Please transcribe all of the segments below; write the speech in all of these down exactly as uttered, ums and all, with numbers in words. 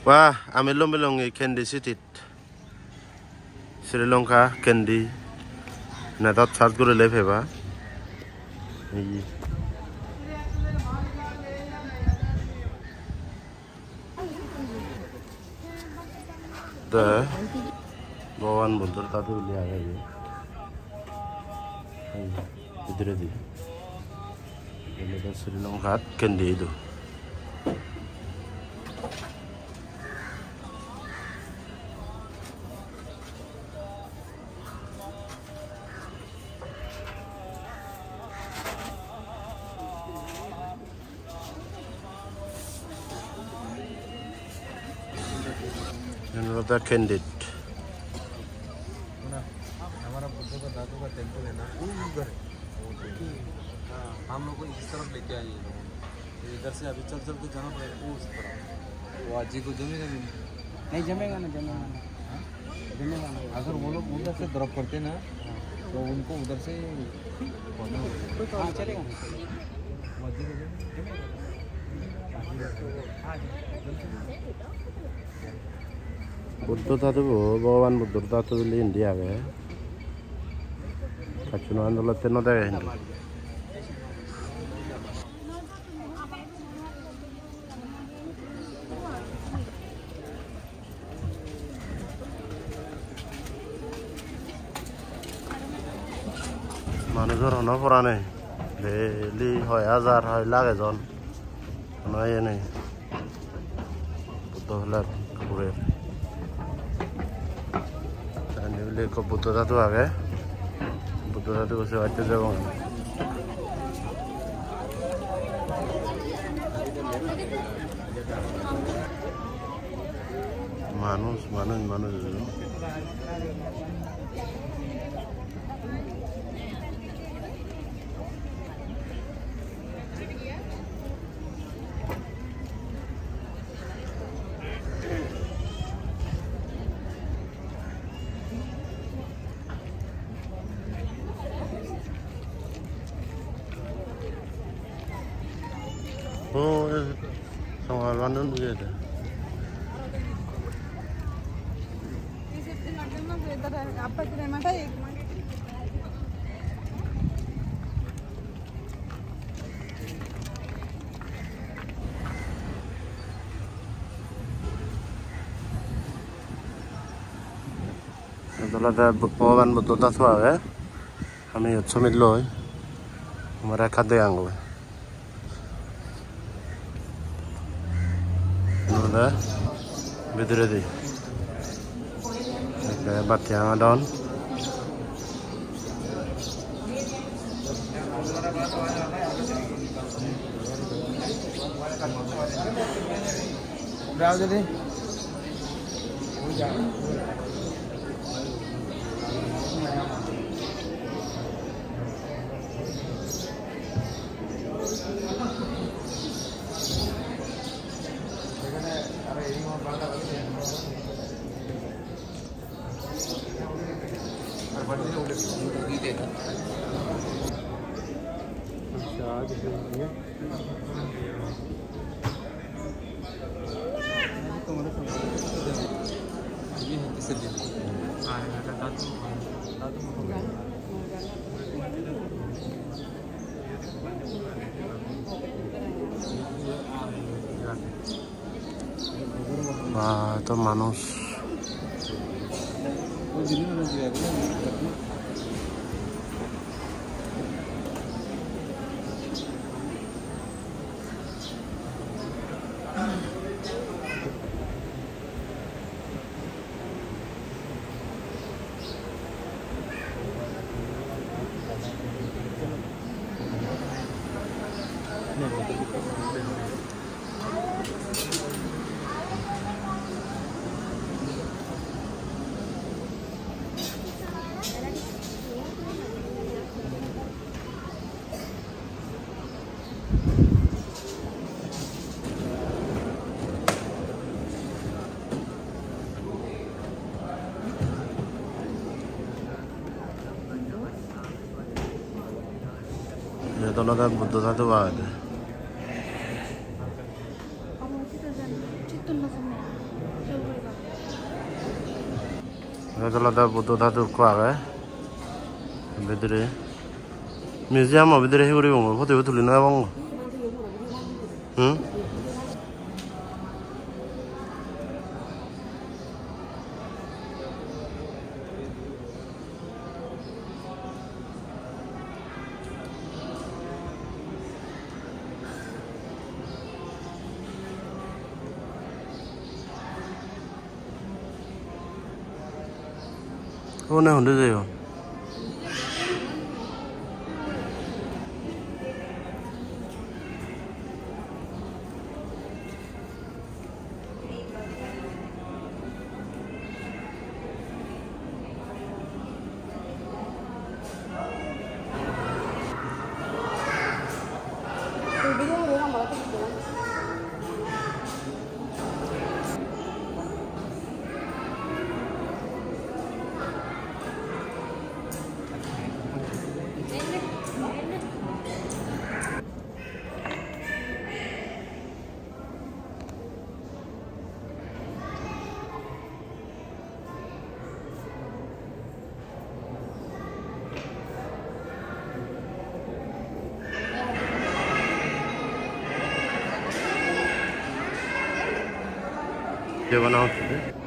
Wah, ami lombi longi Kandy City-t. Sri Lanka Kandy. Net-ot search gorile peba. Ei. Te Bhogoban Buddhor tattoo tuli agey iye. Ei, bidiredi. Iyen olode Sri Lankat Kandy idu. Iyen olode Kandy. हमारा बुद्ध का धातु का टेम्पल है ना, वो उधर है। हम लोग को इस तरफ लेके आइए। इधर से अभी चल चल के जाना पड़ेगा, वो उस तरफ। वो आजी को जमेगा भी नहीं। नहीं जमेगा ना, जमेगा ना। जमेगा ना। अगर वो लोग उधर से ड्रॉप करते ना, तो उनको उधर से हाँ, चलेगा ना, चलेगा। वो आजी को जमेगा। हाँ, जमेगा। Buddho tattoo bo, Bhogoban Buddhor tattoo tuli indi agey. Gacchuno andolot te no degey hintu. Manujor hono pora nei. Daily hoi hajar, hoi lakh ejon. Hono iye nei. Buddho flag hurer. Te indi bile ekko Buddho tattoo agey. Buddho tattoo sebatte jebong. Manuj, manuj, manuj. Oh, eh, Songal bandon diye de. Iyot olode Bu-, Bhogoban Buddho tattoo agey. Ami iyot somelloi. Tomare ekka degangoi. Olode bidiredi. Ekke batti hamadon. Ba, eto manuj. Iyot olode Buddho tattoo agede. Chittun no jane. Olode Buddho dhatu ekko agey bidire. Museum-o bidire hi guribong? Photo-bo tuli nw pebong. Hmm? Uboni hudu jeyon? Jebana hotte.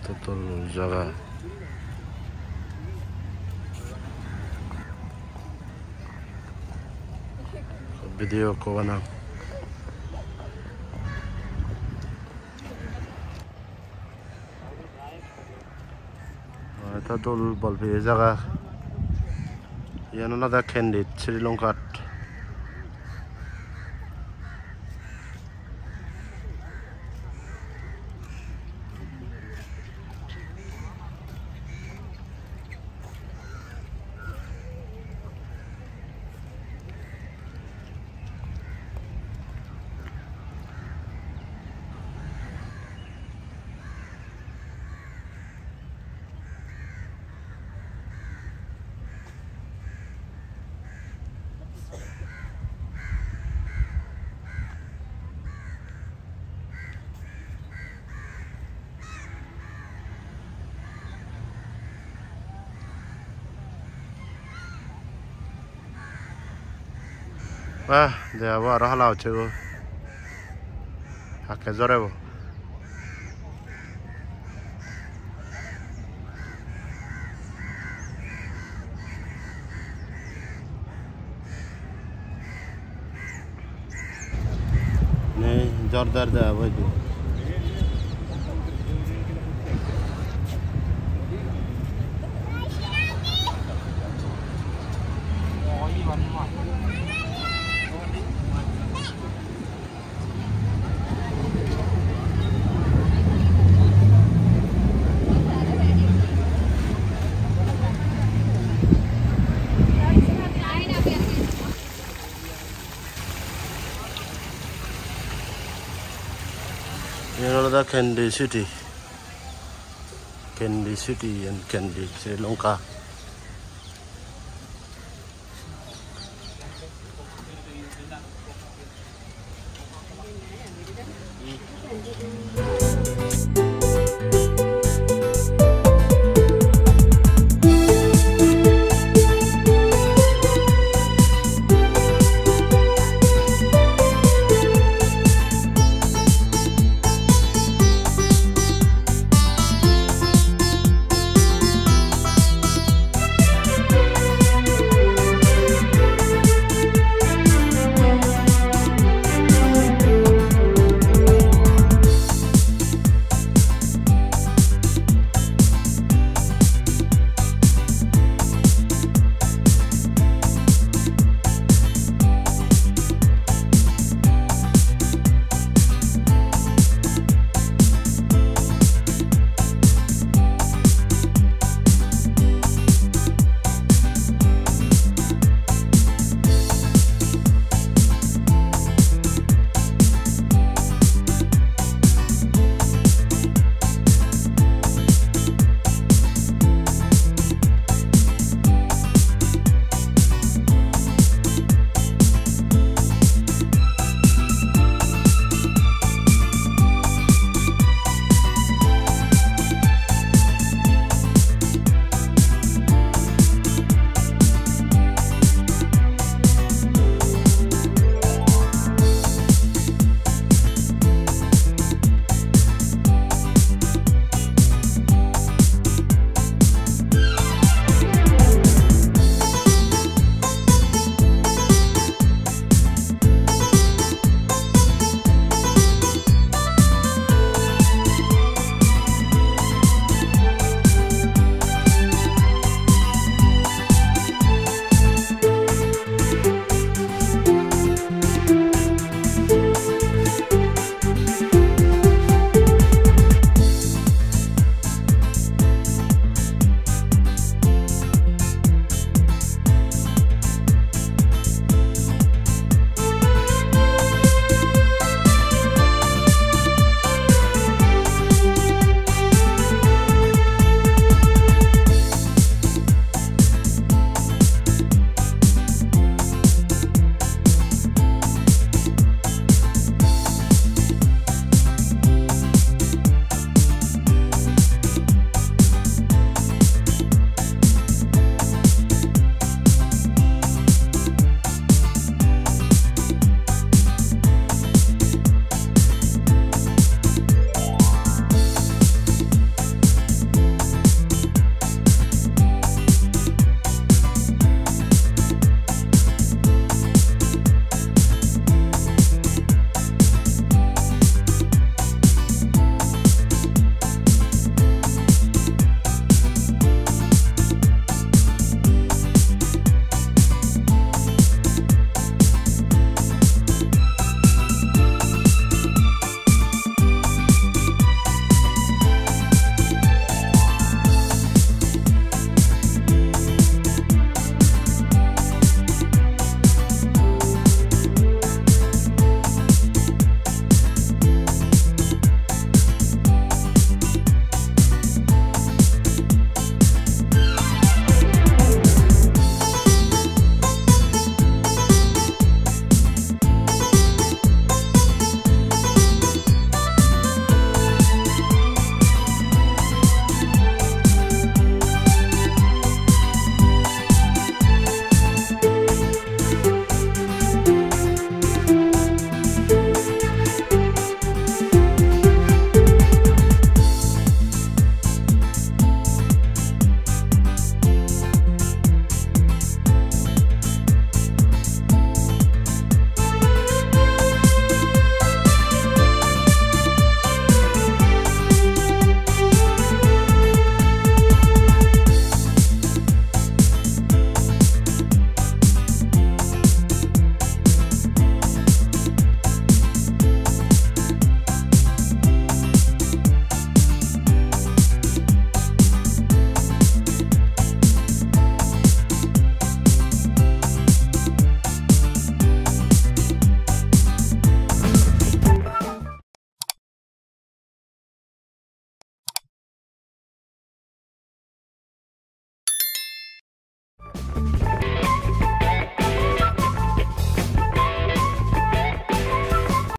Totol jaga. Video ekko banang. Aa, ekka dol bol peye jaga. Iyan olode Candid, Sri Lankat. Ah, deba bo aro hala hocche go. Hakke jorebo. Nei, jor der de abo idu. Iyen olode Kandy City. Kandy City and Kandy, Sri Lanka.